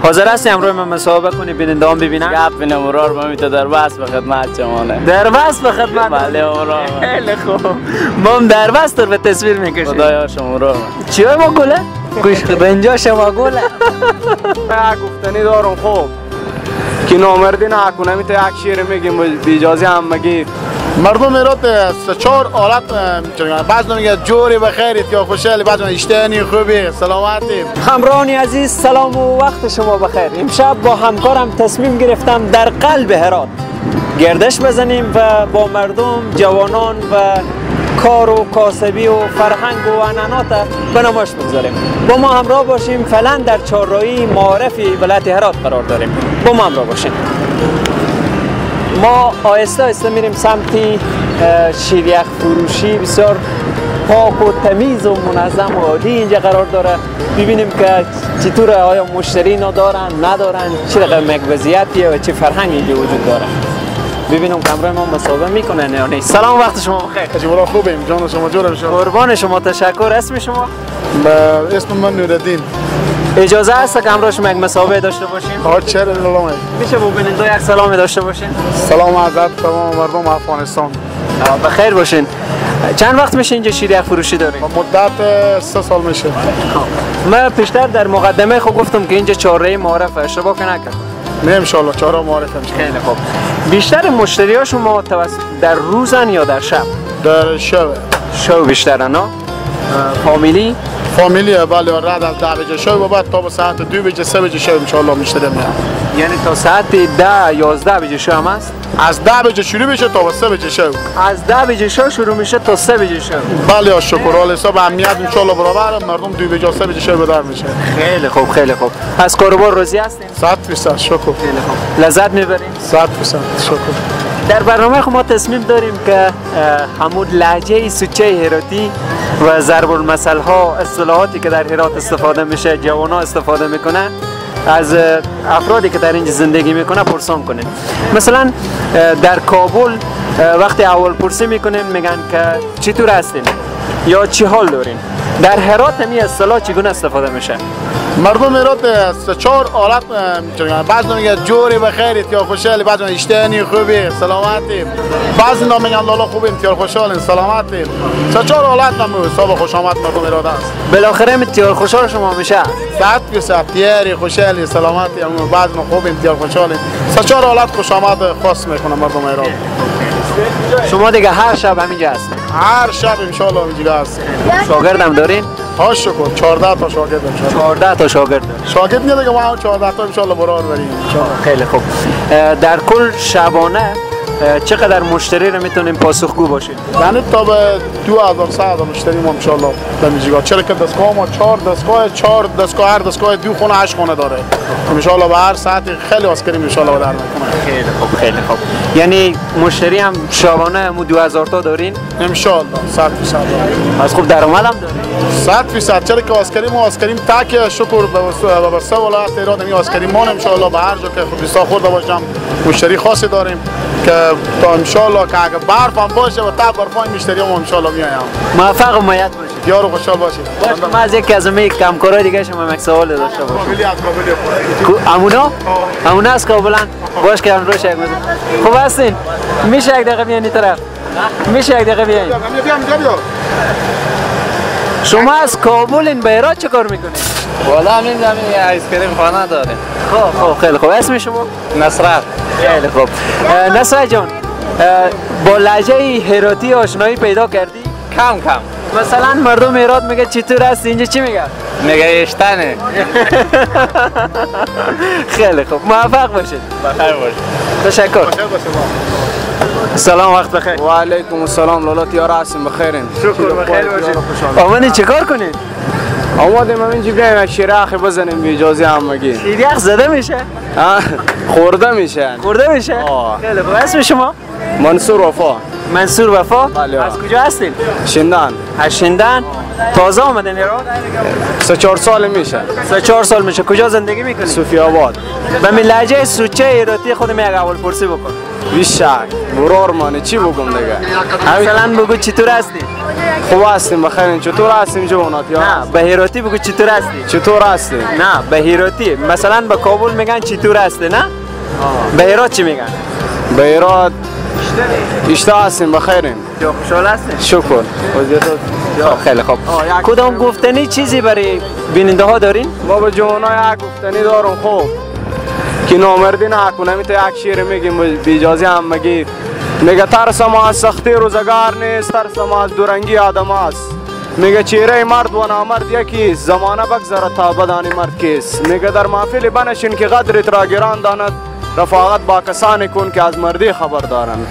حاضر هستی همراه من مصاحبه کنی بیننده هم ببینن؟ گپ نمرار ما میته در بس به خدمت شمانه. در بس به خدمت. بله امرار. خیلی خوب. ما هم در بس تو به تصویر میکشیم. خدایا شما رو. چی ما گله؟ گوش رنجا شما گله. گفتنی دارم خوب. که نامردی نکنه میته یک شعر میگیم بی اجازه هم میگی. مردم ایران سه چهار حالت میتونن. بعضی میگه جوری بخیرید یا خوشحالی، بعضی اشتهانی خوبی سلامتی. همراهان عزیز سلام و وقت شما بخیر. امشب با همکارم تصمیم گرفتم در قلب هرات گردش بزنیم و با مردم، جوانان و کار و کاسبی و فرهنگ و عنعنات به نمایش بگذاریم. با ما همراه باشیم. فعلا در چهارراهی معارف ولایت هرات قرار داریم. با ما همراه باشیم. ما آهسته آهسته میریم سمت شیریخ فروشی بسیار پاک و تمیز و منظم و عالی اینجا قرار داره. ببینیم که چطور، آیا مشتری ندارن ندارن، چه رقم یک وضعیتیه و چه فرهنگ اینجا وجود داره. ببینم که همراه ما مصاحبه میکنن یا نه. سلام، وقت شما بخیر. شما خوبیم جان، شما جور شما. قربان شما، تشکر. اسم شما؟ اسم من نورالدین. اجازه هست که همراه شما یک مصاحبه داشته باشیم؟ ها چرا لالا. میشه با بیننده یک سلام داشته باشین؟ سلام از تمام مردم افغانستان. بخیر باشین. چند وقت میشه اینجا شیریخ فروشی دارین؟ مدت 3 سال میشه. من پیشتر در مقدمه خود گفتم که اینجا چهارراهی معارف، اشتباه که نکردم؟ نه ان شاء الله چهارراه معارف. خیلی خوب. بیشتر مشتری ها شما در روزن یا در شب؟ در شب. شب بیشترن ها؟ فامیلی؟ فامیلی بله، رد از 10 بجه شب و بعد تا به ساعت 2 بجه 3 بجه شب ان شاء الله مشتری میاد. یعنی تا ساعت 10 11 بجه شب هم هست؟ از 10 بجه شروع میشه تا به 3 بجه شب. از 10 بجه شب شروع میشه تا 3 بجه شب. بله شکر حال حساب امنیت ان شاء الله برابر، مردم 2 بجه 3 بجه شب در میشه. خیلی خوب خیلی خوب. از کاروبار راضی هستین؟ 100% شکر. خیلی خوب. لذت میبرین؟ 100% شکر. در برنامه خود ما تصمیم داریم که همون لهجه سوچه هراتی و ضرب المثل ها، اصطلاحاتی که در هرات استفاده میشه، جوان ها استفاده میکنن، از افرادی که در اینجا زندگی میکنه پرسان کنیم. مثلا در کابل وقتی اول پرسی میکنیم میگن که چطور هستین یا چی حال دارین. در هرات هم این اصطلاح چگونه استفاده میشه؟ مردم ایران سه چهار حالت میتونن. بعضی میگه جوری بخیرید یا خوشحالی، بعضی اشتهانی خوبی سلامتی، بعضی میگن لالا خوبیم تیار خوشحالین سلامتی. سه چهار حالت هم حساب خوش آمد مردم ایران است. بالاخره هم تیار خوشحال شما میشه؟ 100% تیاری خوشحالی سلامتی، بعضی خوبیم تیار خوشحالین. سه چهار حالت خوش آمد خاص میکنه مردم ایران. شما دیگه هر شب همینجا هستین؟ هر شب ان شاء الله همینجا هست. شاگردم دارین؟ ها شکر، 14 تا شاگرد ان شاء الله. 14 تا شاگرد. شاگرد نه دیگه، ما هم 14 تا ان شاء الله برار بریم. خیلی خوب. در کل شبانه چقدر مشتری رو میتونیم پاسخگو باشیم؟ یعنی تا به 2300 مشتری ما ان شاء الله در میجیگاه. چرا که دستگاه ما 4 دستگاه، 4 دستگاه، هر دستگاه 2 خونه 8 خونه داره. ان شاء الله به هر ساعت خیلی آسکریم ان شاء الله در میکنه. خیلی خوب خیلی خوب. یعنی مشتری هم شبانه همو 2000 تا دارین؟ ان شاء الله 100%. از خوب درآمد هم دارین؟ 100%. چرا که آسکریم آسکریم تک شکر به سه ولایت ایران می آسکریم ما ان شاء الله به هر جا که خود خورده باشم مشتری خاصی داریم که تا ان شاء الله که اگه برف هم باشه و تا برفای مشتری هم ان شاء الله میایم. موفق و موید باشید. یارو خوشحال باشید. باش ما از یکی از می همکارای دیگه شما یک سوال داشته باشم. کابلی از کابل. امونا؟ امونا از کابلن. باش که امروز یک خوب هستین؟ میشه یک دقیقه بیاین این طرف؟ میشه یک دقیقه بیاین؟ شما از کابل به هرات چه کار میکنید؟ والا همین زمین آیسکریم خانه داریم. خب خب خیلی خوب. اسم شما؟ نصرت. خیلی خوب. نصرت جان، با لهجه هراتی آشنایی پیدا کردی؟ کم کم. مثلا مردم هرات میگه چطور هستی، اینجا چی میگه؟ میگه اشتنه. خیلی خوب، موفق باشید. بخیر باشید. تشکر. سلام، وقت بخیر. و علیکم السلام. لالا تیار هستیم، بخیرین. شکر، بخیر باشید. آمدین چیکار کنید؟ آمدیم همینجا بیایم یک شیرخ بزنیم به اجازه همگی. شیرخ زده میشه؟ خورده میشه. خورده میشه؟ خیلی خوب. اسم شما؟ منصور وفا. منصور وفا؟ بله. از کجا هستین؟ شندان. از شندان؟ تازه آمدین هرات؟ 3-4 سال میشه. 3-4 سال میشه. کجا زندگی میکنی؟ صوفی آباد. به می لهجه سوچه هراتی خودم یک اول پرسی بکن. بیشک برار مانه چی بگم دیگه؟ مثلا بگو چطور هستی؟ خوب هستیم بخیر. چطور هستیم جوانات؟ نه به هراتی بگو چطور هستی؟ چطور هستی؟ نه به هراتی مثلا به کابل میگن چطور هستی، نه؟ به هرات چی میگن؟ به هرات اشتا هستیم بخیریم. خوشحال هستیم؟ شکر. خیلی خوب. کدام گفتنی چیزی برای بیننده ها دارین؟ ما به جوانای یک گفتنی دارم خوب که نامردی نکنه. می تو یک شعر میگیم بی اجازه هم میگی، میگه ترس ما از سختی روزگار نیست، ترس ما از دورنگی آدم است. میگه چهره مرد و نامرد یکیست، زمانه بگذرد تا بدانی مرد کیست. میگه در محفل بنشین که قدرت را گران داند، رفاقت با کسانی کن که از مردی خبر دارند.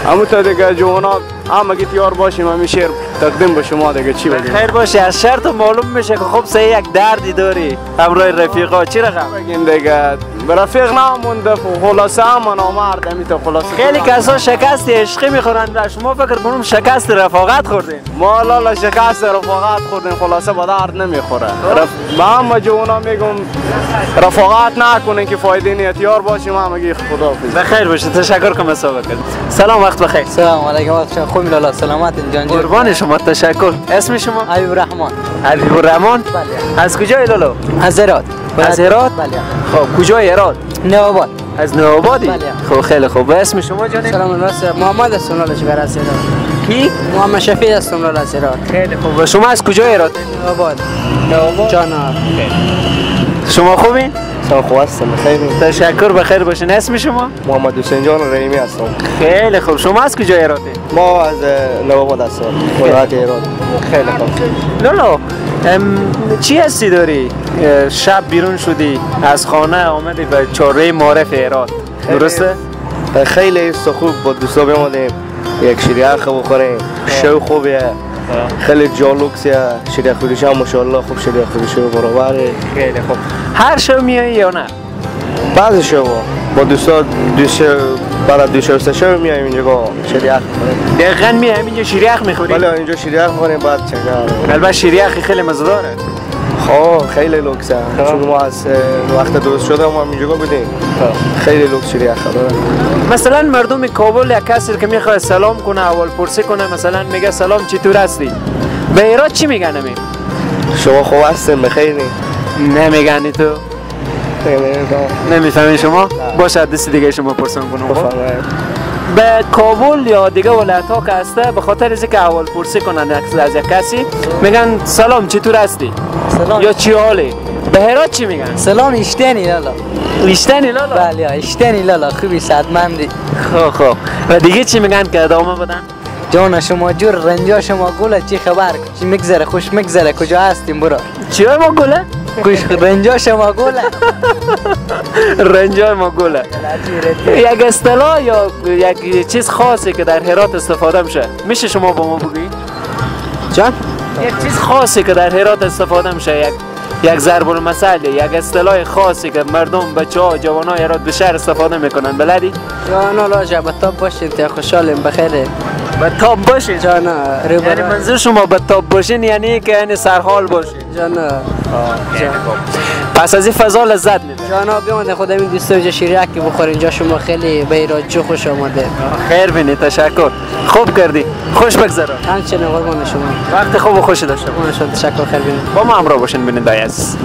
همون تا دیگه جوانا همگی تیار باشیم، همین شعر تقدیم به شما دیگه چی بگیم؟ خیر باشه. از شرط معلوم میشه که خب سه یک دردی داری همراه رفیقا. چی رقم بگیم دیگه؟ رفیق نمونده، خلاصه هم نامرد همین تا خلاصه. خیلی کسا شکست عشقی میخورن و شما فکر کنم شکست رفاقت خوردین. ما لالا شکست رفاقت خوردیم، خلاصه با درد نمیخوره. به همه جوانا میگم رفاقت نکنین که فایده نیست، یار باشیم همگی. خداحافظ. بخیر باشه. تشکر کنم صحبت کردید. سلام، وقت بخیر. سلام علیکم. وقت خوب لالا، سلامت جان. قربان شما، تشکر. اسم شما؟ حبیب الرحمن. حبیب الرحمن؟ بله. از کجای لالا؟ از هرات. از هرات؟ بله. خب کجای هرات؟ نوآباد. از نوآبادی؟ بله. خب خیلی خوب. اسم شما جان؟ سلام علیکم. محمد هستم لالا، چه از هرات. کی؟ محمد شفیع هستم لالا از هرات. خیلی خوب. و شما از کجای هرات؟ نوآباد. نوآباد جان. شما خوبین؟ سلام، خوب هستم بخیر. تشکر، بخیر باشین. اسم شما؟ محمد حسین جان رحیمی هستم. خیلی خوب. شما از کجای هراتین؟ ما از نوآباد هستم، ولایت هرات. خیلی خوب. لالا چی هستی داری؟ شب بیرون شدی از خانه آمدی به چهارراه معارف هرات، درسته؟ خیلی خوب با دوستا بیامدیم یک شیریخ بخوریم. شو خوبیه، خیلی جالوکسیه، شیریخ فروشی هم ماشاءالله خوب شیریخ فروشی برابره. خیلی خوب. هر شب میایی یا نه؟ بعضی شب با دوستا بعد از دو شب سه شب میایم اینجا شیریخ میخوریم. دقیقاً میایم اینجا شیریخ میخوریم؟ بله اینجا شیریخ میخوریم. بعد چکر البته شیریخ خیلی مزه داره. خب خیلی لوکسه، چون ما از وقت درست شده ما اینجا بودیم. خیلی لوکس شیریخ داره. مثلا مردم کابل یک کسی که میخواد سلام کنه، اول پرسی کنه، مثلا میگه سلام چطور هستی؟ به هرات چی میگن؟ همین شما خوب هستین بخیری؟ نمیگن تو؟ نمیفهمی شما؟ باشه دست دیگه شما پرسان کنم. به کابل یا دیگه ولایت ها که هسته به خاطر اینکه اول پرسی کنن از یک کسی میگن سلام چطور هستی؟ سلام یا چی حالی؟ به هرات چی میگن؟ سلام اشتنی لالا. اشتنی لالا؟ بله اشتنی لالا، خوبی صدمندی. خب خب و دیگه چی میگن که ادامه بدن؟ جان شما جور رنجا شما گله، چی خبر؟ چی میگذره؟ خوش میگذره. کجا هستیم برو؟ چی ما گله؟ خوش رنجا شما گله. رنجا ما گله. یک اصطلاح یا یک چیز خاصی که در هرات استفاده میشه، میشه شما با ما بگید؟ جان؟ یک چیز خاصی که در هرات استفاده میشه، یک ضرب المثل، یک اصطلاح خاصی که مردم، بچه‌ها، جوانای هرات به شهر استفاده میکنن، بلدی؟ جان الله جبتاب باشین تا خوشحالیم بخیر. به تاب باشین؟ جان یعنی منظور شما به تاب باشین یعنی که یعنی سرحال باشین؟ جان پس از این فضا لذت میبرید. جان بیامده خود همین دوستا اینجا شیریک بخور، اینجا شما خیلی به ایراجو خوش آمده. خیر بینی، تشکر. خوب کردی، خوش بگذران. همچنین قربان شما. وقت خوب و خوش داشته باشین. تشکر، خیر بینید. با ما همراه باشین بیننده عزیز.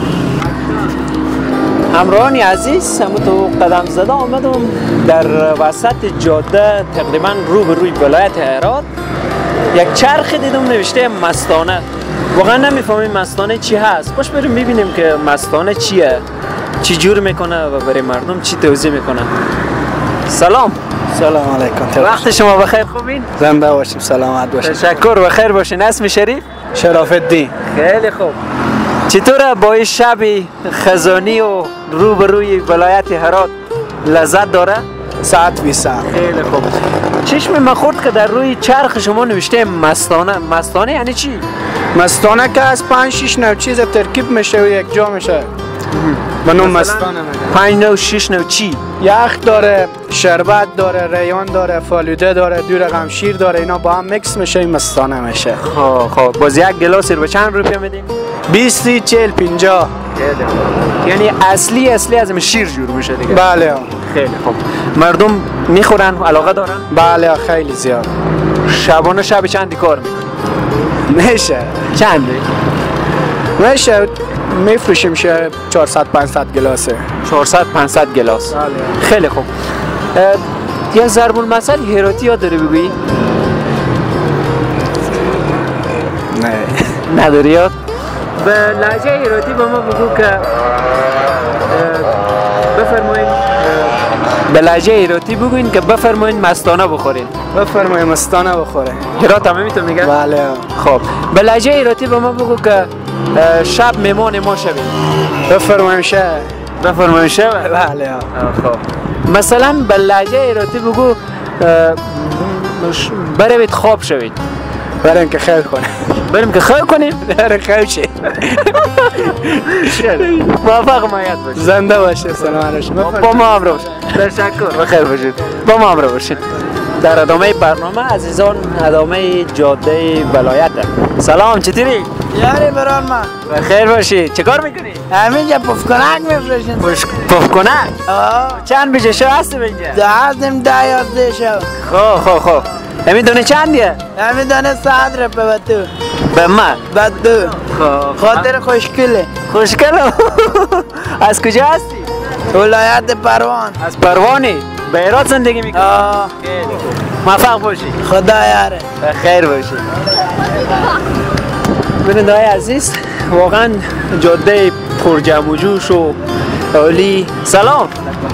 همراهان عزیز، همون تو قدم زده آمدم در وسط جاده تقریبا رو به روی ولایت هرات یک چرخ دیدم نوشته مستانه. واقعا نمیفهمیم مستانه چی هست. باش بریم میبینیم که مستانه چیه، چی جور میکنه و برای مردم چی توضیح میکنه. سلام. سلام علیکم. وقت شما بخیر، خوبین؟ زنده باشیم، سلامت باشیم. تشکر، بخیر باشین. اسم شریف؟ شرف الدین. خیلی خوب. چطوره با این شب خزانی و رو به روی ولایت هرات لذت داره؟ ساعت 20. خیلی خوب. چشم من خورد که در روی چرخ شما نوشته مستانه. مستانه یعنی چی؟ مستانه که از 5-6 نوع چیز ترکیب میشه و یک جا میشه. به نام مستانه میگن. 5 نوع 6 نوع چی؟ یخ داره، شربت داره، ریان داره، فالوده داره، 2 رقم شیر داره، اینا با هم میکس میشه این مستانه میشه. خب باز یک گلاس رو به چند روپیه میدین؟ 20 30 40 50. یعنی اصلی از شیر جور میشه دیگه. بله. خیلی خوب. مردم میخورن، علاقه دارن؟ بله خیلی زیاد. شبانه شب چندی کار میکنی؟ میشه. چندی؟ میشه میفروشیم شه 400 500 گلاسه. 400 500 گلاس. بله. خیلی خوب. یه ضرب المثل هراتی یاد داری بگویی؟ نه. نداری یاد؟ به لهجه هراتی به ما بگو که بفرمایید، به لهجه هراتی بگوین که بفرمایید مستانه بخورین. بفرمایید مستانه بخورین. هرات هم میتون میگه؟ بله. خب به لهجه هراتی به ما بگو که شب مهمان ما شوید. بفرمایید شب. بفرمایید شب. بله. خب مثلا به لهجه هراتی بگو بروید خواب شوید. بریم که خیر کنیم. بریم که خیر کنیم؟ بریم خیر شیم. موفق مایت باشید. زنده باشید. سلام علیکم. با ما همراه باشید. تشکر. بخیر باشید. با ما همراه باشید. در ادامه برنامه عزیزان، ادامه جاده ولایت. سلام، چطوری؟ یاری بران ما. بخیر باشید. چه کار میکنی؟ همینجا پفکنک میفروشیم. پفکنک؟ چند بجه شو هستیم اینجا؟ هستیم 10 11 شو. خب خب خب. همین دونه چندیه؟ همین دونه 100 روپیه به تو. به من؟ به تو. خب خاطر خوشگله. خوشگله. از کجا هستی؟ ولایت پروان. از پروانی؟ به هرات زندگی میکنی؟ خیلی خوب. موفق باشی. خدا یاره. خیر باشی. ببینید آقای عزیز، واقعا جاده پر جمع و جوش و عالی. سلام.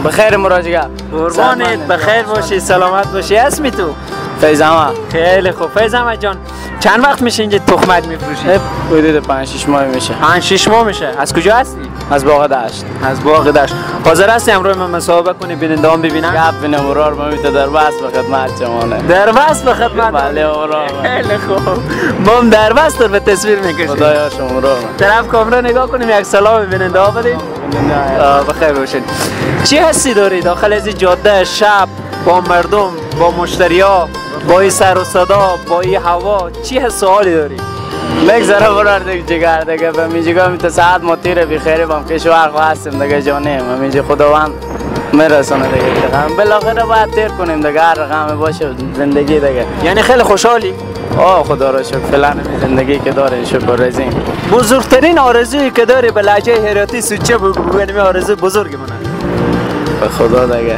بخیر مراجعه. قربانت، بخیر باشی، سلامت باشی. اسمی تو؟ فیض احمد. خیلی خوب فیض احمد جان، چند وقت میشه اینجا تخمک میفروشی؟ حدود 5 6 ماه میشه. 5 6 ماه میشه. از کجا هستی؟ از باغ دشت. از باغ دشت. حاضر هستی همراه من مصاحبه کنی بیننده هم ببینن؟ گپ بینم مرار ما میته در بس به خدمت شمانه. در بس به خدمت. بله مرار. خیلی خوب. ما هم در بس تو به تصویر میکشیم. خدایا شما مرار. طرف کامرا نگاه کنیم، یک سلام بیننده ها بدیم. بخیر باشین. چی هستی داری داخل از این جاده شب با مردم، با مشتریا، با این سر و صدا، با این هوا، چی حس سوالی داری؟ مگذره برار دیگه جگر دیگه به میجگاه می تا ساعت ما تیره بخیره بام کشور خو هستیم دیگه جانیم همیشه خداوند میرسونه دیگه دیگه بالاخره باید تیر کنیم دیگه، هر رقم باشه زندگی دیگه. یعنی خیلی خوشحالی؟ آه خدا را شکر، فعلا زندگی که داره شکر رزیم. بزرگترین آرزویی که داری به لهجه هراتی سوچه بگو، بگو آرزوی بزرگ منه. به خدا دیگه.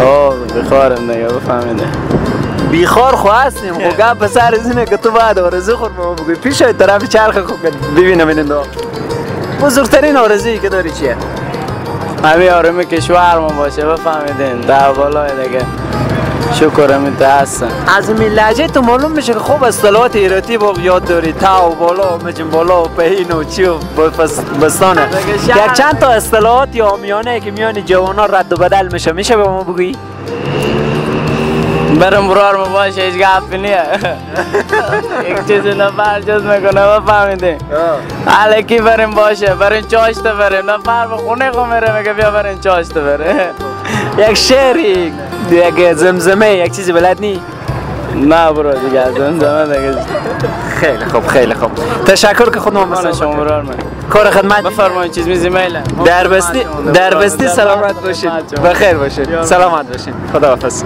آه بخارم دیگه بفهمیده. بیخار خو هستیم، خب گپ سر از اینه که تو باید آرزو خود به ما بگوی. پیش های طرف چرخ خوب ببینم این دو. بزرگترین آرزویی که داری چیه؟ همین آرام کشور ما باشه بفهمیدین در بالای دیگه. شکر همین تا هستن. از این لهجه تو معلوم میشه که خوب اصطلاحات ایراتی با یاد داری، تا و بالا و مجم بالا و پهین و چی و بستانه. یک چند تا اصطلاحات یا میانه که میان جوانا رد و بدل میشه، میشه به ما بگویی؟ برم برار ما باشه هیچ گپی نیه. یک چیزی نفر جز میکنه بفهمیدین. الکی بریم باشه، بریم چاشت بریم، نفر به خونه خو میره میگه بیا بریم چاشت بریم. یک شعری، یک زمزمه، یک چیزی بلد نی؟ نه برو دیگه زمزمه دیگه. خیلی خوب خیلی خوب. تشکر که خود ما شما برار من. کار خدمت بفرمایید. چیز میز ایمیل در بستی سلامت باشید. بخیر باشید. سلامت باشید. خداحافظ.